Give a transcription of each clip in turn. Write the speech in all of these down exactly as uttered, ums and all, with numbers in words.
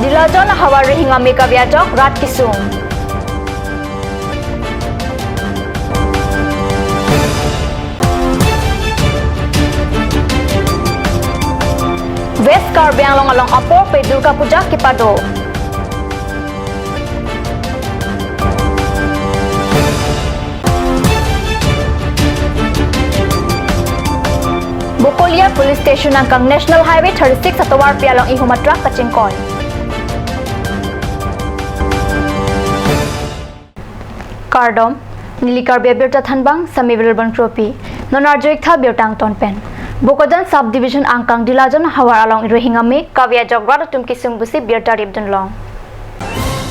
Dilajan ahavar Rihing Ame kave ajok rat kesung. West Karbi Anglong along aporpe Durga Puja kepado. Bokolia Police Station angkang National Highway thirty-six atovarpi along ihum atruck kachingkoi. Kardom, neli Karbi Abirta thanbang, Sami Vilbon Kropi. Non arju-ik tha birta angton pen. Bokajan Sub Division angkang Dilajan ahavar along Rihing Ame kave ajok rat atum kesung pusi birta ripdunlong.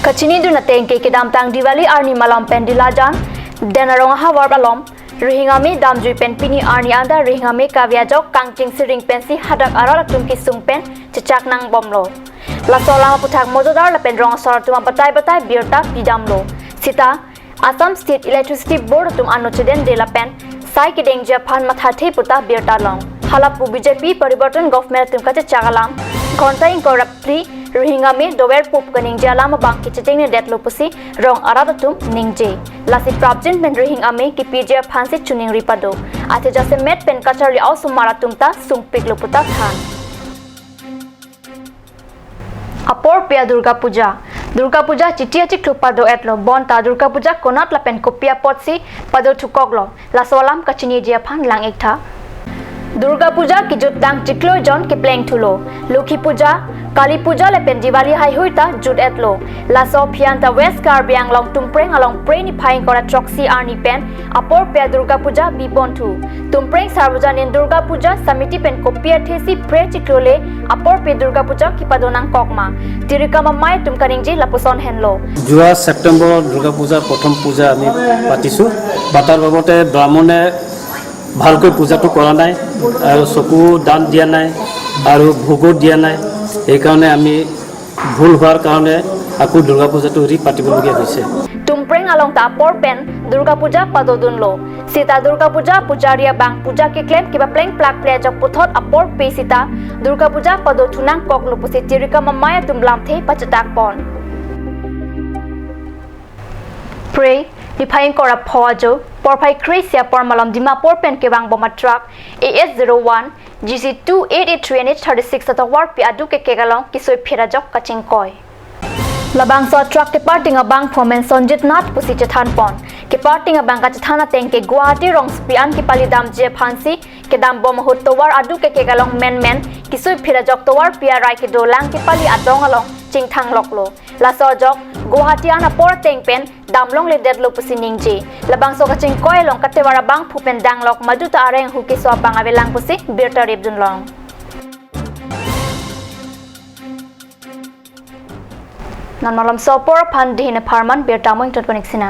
Kachinidun ateng ke kedamtang Diwali arni malom pen Dilajan, Den Arong ahavar along Rihing Ame damjui pen pini arni anta Rihing Ame kave ajok kangching siring pensi hadak arat atum kesung pen chechak nangbomlo. Laso alam aputhak mojodar lapen rong asor atum abatai batai birta pidamlo. Sita Assam State Electricity Board atum anut chedende lapen sai kedengji aphan mathathe puta birta long. Hala pu B J P Paribartan Government atum kachechak alam ghonta ingkoi ra phli Rihing Ame dover pup kaningje alam abang ke chechengnedetlo pusi rong arat atum ningje. Lasi prapjin pen Rihing Ame kepiji aphansi choningri pado. Athe jasemet pen kacharli a-osomar atum ta sungpiklo puta than. Aporpe a Durga Puja. Durga Puja chiti achiklo pado-etlo, bonta Durga Puja konat lapen kopi apotsi pado thukoklo. Laso alam kachiniji aphan lang-ik tha. Durga Puja kejut tang chiklo jon kepleng thulo. Lokhi Puja, Kali Puja lapen Diwali haihui ta jut-etlo. Laso aphi anta West Karbi Anglong Tumpreng along Phre niphai ingkoi ra throksi arni pen aporpe a Durga Puja bibon thu. Tumpreng Sarvajanin Durga Puja Samiti pen kopi athesi Phre chiklole aporpe Durga Puja kepado nangkok ma? Tirikam amei atum kaningje lapuson henlo. যোৱা ছেপ্টেম্বৰত দুৰ্গা পূজা, প্ৰথম পূজা আমি পাতিছোঁ। পাতাৰ বাবতে ব্ৰাহ্মণে ভালকৈ পূজাটো কৰা নাই আৰু চকু দান দিয়া নাই আৰু ভোগো দিয়া নাই। সেইকাৰণে আমি ভুল হোৱাৰ কাৰণে আকৌ দুৰ্গা পূজাটো ৰি পাতিবলগীয়া হৈছে। Tumpreng along ta apor pen Durga Puja padodunlo. Sita Durga Puja pujari abang puja keklem kepapleng plakple ajok puthot aporpe sita Durga Puja pado thu nangkoklo pusi tirikam amei atum lamthe pachethak pon. Phre, niphai ingkoi ra pho ajo, porphai kre-isi apor malom Dimapur pen kevangbom a truck A S zero one G C two eight eight three N H thirty-six atovarpi aduk kekek along kesoi phir ajok kachingkoi. Labangso a truck keparting abangphu amen Sonjit Nath pusi chethan pon. Keparting abang kachethan ateng ke Guwahati rongsopi an kepali damji aphansi kedambom ahut tovar aduk kekek along menmen kesoi phir ajok tovarpi arai kedolang kepali adong along chingthangloklo. Laso ajok Guwahati an apor ateng pen damlongledetlo pusi ningje. Labangso kachingkoi along katevar abangphu pen danglok madu ta areng hu keso abang avelang pusi birta ripdunlong. Non malomso apor aphan dihine pharman birta mo ingtut konik sina.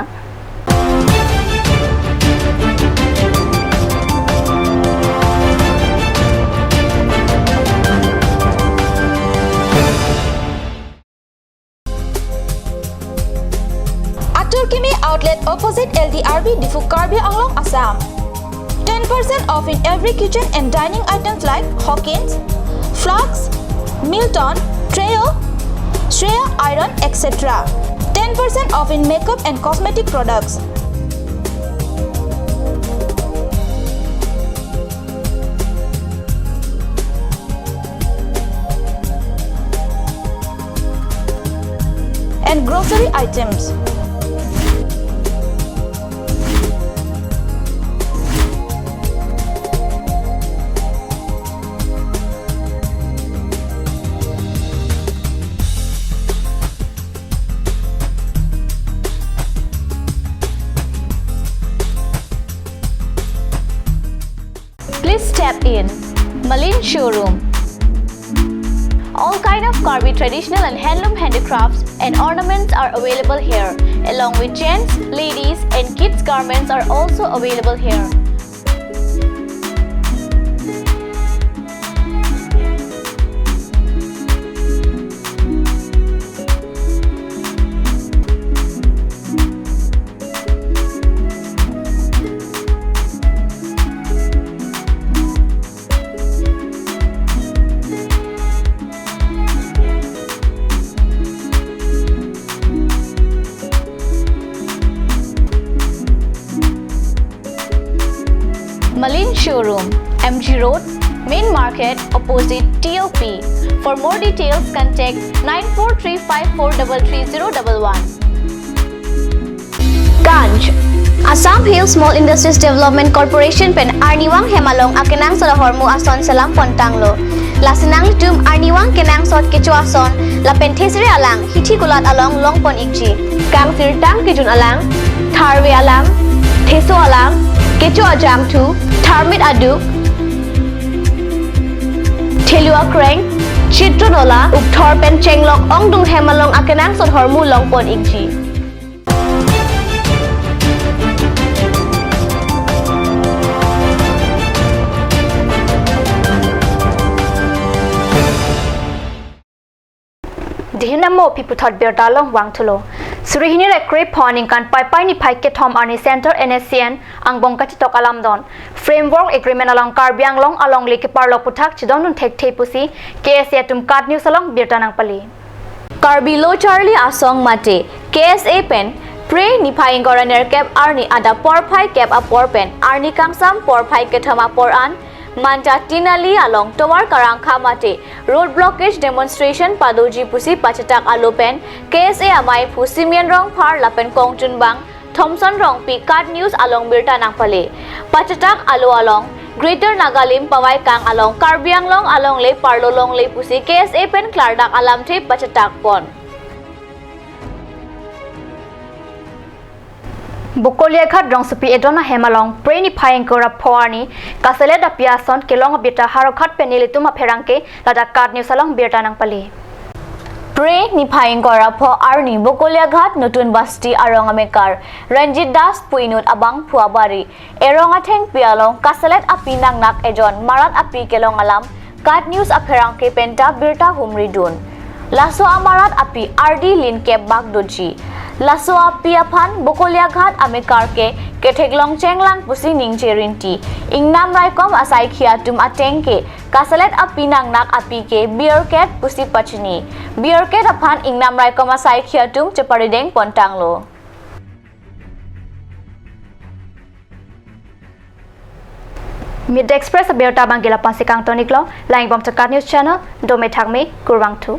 Atur Kimi Outlet opposite L D R B Diphu, Karbi Anglong, Assam. Ten percent off in every kitchen and dining items like Hawkins, flasks, Milton, Treo, Shreya iron, et cetera. Ten percent off in makeup and cosmetic products. And grocery items. Please step in. Malin Showroom. All kind of Karbi traditional and handloom handicrafts and ornaments are available here, along with gents, ladies, and kids garments are also available here. Showroom, M G Road, Main Market, opposite T O P. For more details, contact nine four three five four double three zero double one. Kanj, Assam Hill Small Industries Development Corporation pen arnivang hem along akenangsot ahormu ason selam pontanglo. Lasi nanglitum arnivang kenangsot kecho ason lapen thesere alang hithi kulat along longpon ikji. Kangsirtang kejun alang, tharve alang, theso alang, kecho ajangthu, tharmit aduk, thelu akreng, chitron ola, ukthor pen chenglok ongdung hem along akenangsot ahormu longpon ikji. Dihin amo pi puthot birta along vangthulo. Suri hini ra kre-pho aningkan Paipai niphai kethom arni Central N S C N angbong kachetok alamdon Framework Agreement along Karbi Anglong alongle keparlo aputhak chedondun thekthe pusi K S A atum KAT News along birta nangpali. Karbi Lo Charli Asong mate K S A pen Phre niphai ingkoi ra nerkep arni adap porphai kep apor pen arni kangsam porphai kethom apor an Manja Tinali along tovar karangkha mate road blockage demonstration padoji pusi pachetak alo pen K S A amaiphu Simeon Rongphar lapen kongchunbang Thomson Rongpi KAT News along birta nangpale. Pachetak alo along Greater Nagalim pavaikang along Karbi Anglong alongle parlo longle pusi K S A pen klardak alamthe pachetak pon. Bokoliaghat rongsopi edon ahem along Phre niphai ingkoi ra pho arni kaselet api ason kelong abirta Harokhat pen nelitum apherangke ladak KAT News along birta nangpale. Phre niphai ingkoi ra pho arni Bokoliaghat Notun Basti arong amekar Ranjit Das pu inut abangphu abari erong athengpi along kaselet api nangnak ejon marat api kelong alam KAT News apherangke penta birta humridun. Laso amarat api ardi lin kep bak doji. Laso api aphan Bokoliaghat amekar ke ketheklong chenglang pusi ningje rinti. Ingnam raikom asaikhi atum ateng ke kaselet api nangnak api ke beer ket pusi pachini. Beer ket aphan ingnam raikom asaikhi atum cheparideng pontanglo. Media Express abirta abangke lapu-ansi kangtoniklo, langbom to KAT News Channel, dome thakme, kurvangthu.